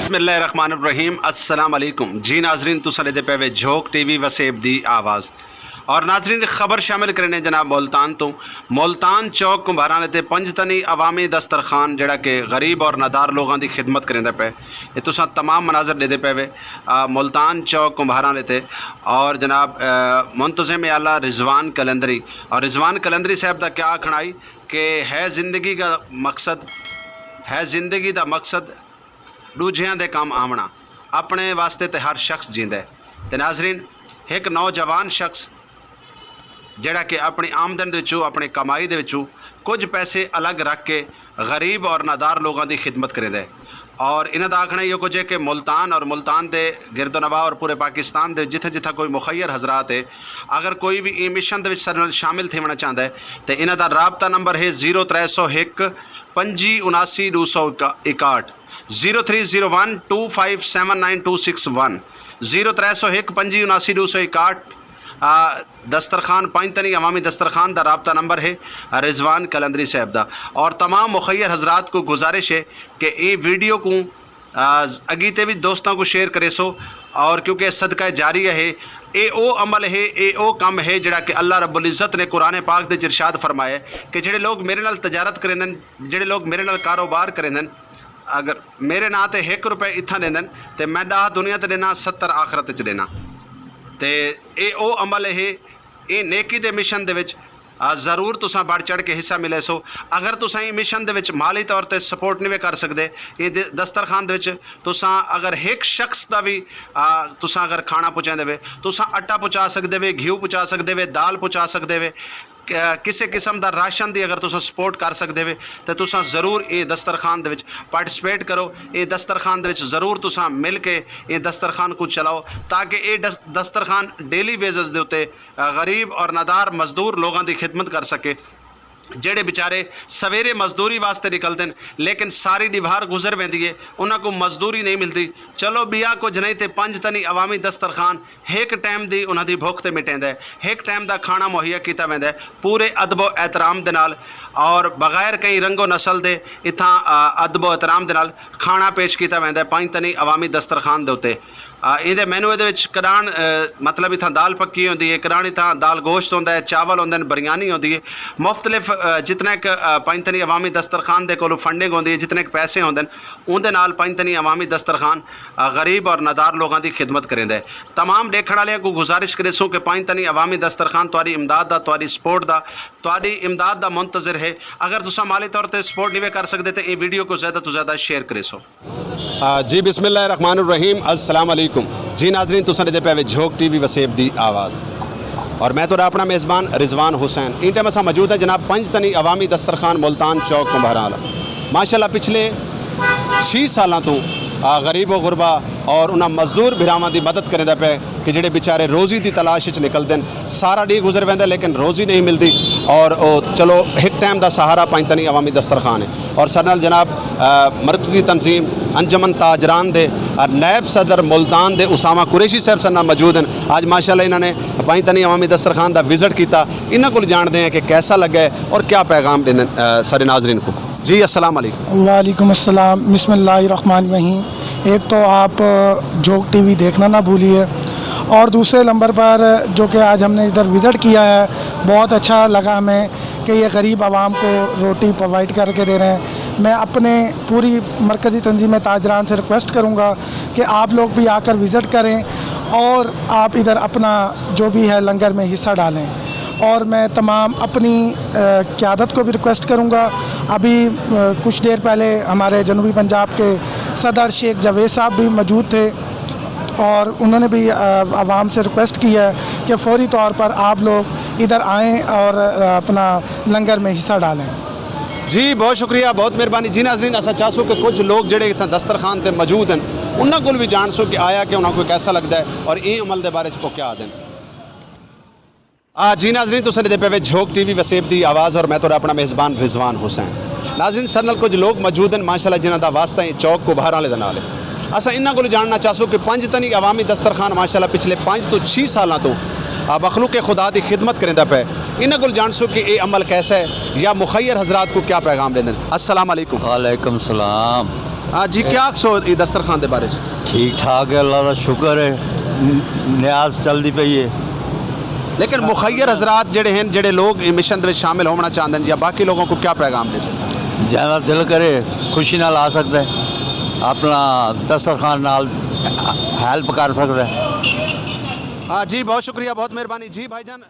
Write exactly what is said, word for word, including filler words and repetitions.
بسم اللہ الرحمن الرحیم۔ السلام علیکم جی ناظرین، تساں دے پے وے جھوک ٹی وی وسیب دی آواز۔ اور ناظرین، خبر شامل کرنے جناب ملتان تو۔ ملتان چوک کمبھاراں دے تے پنج تنی عوامی دسترخوان جڑا کہ غریب اور نادار لوگاں دی خدمت کریندا پے۔ یہ تساں تمام مناظر دے دے پے وے، آ، ملتان چوک کمبھاراں دے تے۔ اور جناب، آ، منتظم اعلیٰ رضوان قلندری، اور رضوان قلندری صاحب دا کیا آکھنا ہے کہ ہے زندگی کا مقصد، ہے زندگی دا مقصد دوجیاں دے کم آونا، اپنے واسطے تے ہر شخص جیندا ہے۔ تے ناظرین، ایک نوجوان شخص جڑا کہ اپنی آمدن دے وچوں، اپنی کمائی دے وچوں کچھ پیسے الگ رکھ کے غریب اور نادار لوگاں دی خدمت کریندا ہے۔ اور انہاں دا آکھنا یہ کچھ ہے کہ ملتان اور ملتان دے گرد و نواح اور پورے پاکستان دے جتھے جتھے کوئی مخیر حضرات ہے، اگر کوئی بھی اے مشن دے وچ سارے نال شامل تھیونا چاہندا ہے، تے انہاں دا رابطہ نمبر ہے زیرو ترے سو ایک پنجی اناسی دو سو اکاٹھ، zero three zero one two five seven nine two six one, zero ترے سو ایک پنجی اناسی دو سو اکاٹھ۔ آ، دسترخوان پنج تنی عوامی دسترخوان دا رابطہ نمبر ہے رضوان قلندری صاحب دا۔ اور تمام مخیر حضرات کو گزارش ہے کہ اے ویڈیو کو، آ، اگی تے بھی دوستاں کو شیئر کرے سو، اور کیونکہ صدقہ جاری ہے، اے او عمل ہے، اے او کم ہے جڑا کہ اللہ رب العزت نے قرآن پاک دے وچ ارشاد فرمایا ہے کہ جڑے لوگ میرے نال تجارت کریندن، جڑے لوگ میرے نال کاروبار کریندن، اگر میرے ناں تے ایک روپے اتھاں دیندن، تے میں دہ دنیا تے دینا، ستر آخرت وچ دینا۔ تے اے او عمل ہے، اے نیکی دے مشن دے وچ، آ، ضرور تساں بڑھ چڑھ کے حصہ ملے سو۔ اگر تساں اے مشن دے وچ مالی طور تے سپورٹ نہیں وے کر سکدے، اے دے-، دسترخوان دے وچ تساں اگر ایک شخص دا بھی، آ، تساں اگر کھانا پہنچا دے وے، تساں اٹا پہنچا سکدے وے، گھیو پہنچا سکدے وے، دال پہنچا سکدے وے، ک-، کسے قسم دا راشن دی اگر تساں سپورٹ کر سکدے وے، تے تساں ضرور اے دسترخوان دے وچ پارٹیسپیٹ کرو، اے دسترخوان دے وچ ضرور تساں مل کے اے دسترخوان کو چلاؤ، تاکہ اے دس-، دسترخوان ڈیلی ویجز دے اُتے، آ، غریب اور نادار مزدور لوگاں دی خدمت کر سکے، جڑے بیچارے سویرے مزدوری واسطے نکلدے نے، لیکن ساری دیوار گزر ویندی ہے، انہاں کو مزدوری نہیں ملدی۔ چلو بیا کچھ نہیں تے پنج تنی عوامی دسترخوان ایک ٹائم دی انہاں دی بھوک تے مٹیندا ہے، ایک ٹائم دا کھانا مہیا کیتا ویندا ہے پورے ادب و احترام دے نال، اور بغیر کہیں رنگ و نسل دے اتھاں، آ، ادب و احترام دے نال کھانا پیش کیتا ویندا ہے پنج تنی عوامی دسترخوان دے اُتے۔ آ، ایندے مینو دے وچ کڈان، آ، مطلب اتھاں دال پکی ہوندی ہے، کڈان اتھاں دال گوشت ہوندا ہے، چاول ہوندے نے، بریانی ہوندی ہے، مختلف، آ، جتنے ک، آ، پنج تنی عوامی دسترخوان دے کولوں فنڈنگ ہوندی ہے، جتنے ک پیسے ہوندے نے، اون دے نال پنج تنی عوامی دسترخوان، آ، غریب اور نادار لوگاں دی خدمت کریندا ہے۔ تمام دیکھن والیاں کو گزارش کرے سوں کہ پنج تنی عوامی دسترخوان تہاڈی امداد دا، تہاڈی سپورٹ دا، تہاڈی امداد دا منتظر ہے۔ اگر تساں مالی طور تے سپورٹ نہیں وے کر سکدے تے اے ویڈیو کو زیادہ تو زیادہ شیئر کرے سو۔ آ، جی، بسم اللہ الرحمن الرحیم۔ السلام علیکم۔ جی ناظرین، تساں دے پے وے جھوک ٹی وی وسیب دی آواز، اور میں تہاڈا اپنا میزبان رضوان حسین۔ ان ٹائم اساں موجود ہیں جناب پنج تنی عوامی دسترخوان ملتان چوک کمبھارا والا۔ ماشاءاللہ پچھلے چھ سالاں تو، آ، غریب و غربا اور انہاں مزدور بھراواں دی مدد کریندا پے کہ جڑے بیچارے روزی دی تلاش وچ نکلدے نے۔ سارا ڈی گزر ویندا ہے، لیکن روزی نہیں ملدی۔ اور او چلو، ایک ٹائم دا سہارا پنج تنی عوامی دسترخوان ہے۔ اور سر نال جناب، آ، مرکزی تنظیم انجمن تاجران دے اور نائب صدر ملتان دے اسامہ قریشی صاحب سر نال موجود ہیں۔ آج ماشاءاللہ انہاں نے پنج تنی عوامی دسترخوان دا وزٹ کیتا۔ انہاں کول جانتے ہیں کہ کیسا لگا ہے اور کیا پیغام دینا، آ، سارے ناظرین کو۔ جی، السلام علیکم۔ وعلیکم السلام، بسم اللہ الرحمن الرحیم۔ ایک تو آپ، آ، جھوک ٹی وی دیکھنا نہ بھولیے، اور دوسرے نمبر پر جو کہ آج ہم نے ادھر وزٹ کیا ہے، بہت اچھا لگا ہمیں کہ یہ غریب عوام کو روٹی پرووائڈ کر کے دے رہے ہیں۔ میں اپنے پوری مرکزی تنظیم تاجران سے ریکویسٹ کروں گا کہ آپ لوگ بھی آ کر وزٹ کریں اور آپ ادھر اپنا جو بھی ہے لنگر میں حصہ ڈالیں۔ اور میں تمام اپنی، آ، قیادت کو بھی ریکویسٹ کروں گا۔ ابھی، آ، کچھ دیر پہلے ہمارے جنوبی پنجاب کے صدر شیخ جاوید صاحب بھی موجود تھے اور انہوں نے بھی، آ، عوام سے ریکویسٹ کی ہے کہ فوری طور پر آپ لوگ ادھر آئیں اور، آ، اپنا لنگر میں حصہ ڈالیں۔ جی، بہت شکریہ، بہت مہربانی۔ جی ناظرین، اسا چاہسو کہ کچھ لوگ جڑے اتنا دسترخوان تے موجود ہیں، انہاں کول بھی جان سو کہ آیا کہ انہاں کو کیسا لگدا ہے اور اے عمل دے بارے چ کو کیا آدن۔ آ، جی ناظرین، تساں دے پے وے جھوک ٹی وی وسیب دی آواز اور میں تہاڈا اپنا میزبان رضوان حسین۔ ناظرین، سر نال کچھ لوگ موجود ہیں ماشاءاللہ، جنہاں دا واسطہ ہے چوک کبھار والے دے نال ہے۔ اساں انہاں کولوں جاننا چاہسوں کہ پنج تنی عوامی دسترخوان ماشاءاللہ پچھلے پنج تو چھ سالاں تو، آ، مخلوق خدا دی خدمت کریندا پے۔ انہاں کولوں جانسوں کہ اے عمل کیسا ہے یا مخیر حضرات کو کیا پیغام دیندے۔ السلام علیکم۔ وعلیکم السلام۔ ہاں جی، کیا آکھسو اے دسترخوان دے بارے چ؟ ٹھیک ٹھاک ہے، اللہ دا شکر ہے، نیاز چلدی پئی ہے۔ لیکن مخیر حضرات جڑے ہیں، جڑے لوگ اے مشن دے وچ شامل ہونا چاہندے ہیں یا باقی لوگوں کو کیا پیغام دے سکتے ہیں؟ جہاں دل کرے، خوشی نال آ سکدا ہے، اپنا دسترخوان نال ہیلپ کر سکدا ہے۔ ہاں جی، بہت شکریہ، بہت مہربانی جی بھائی جان۔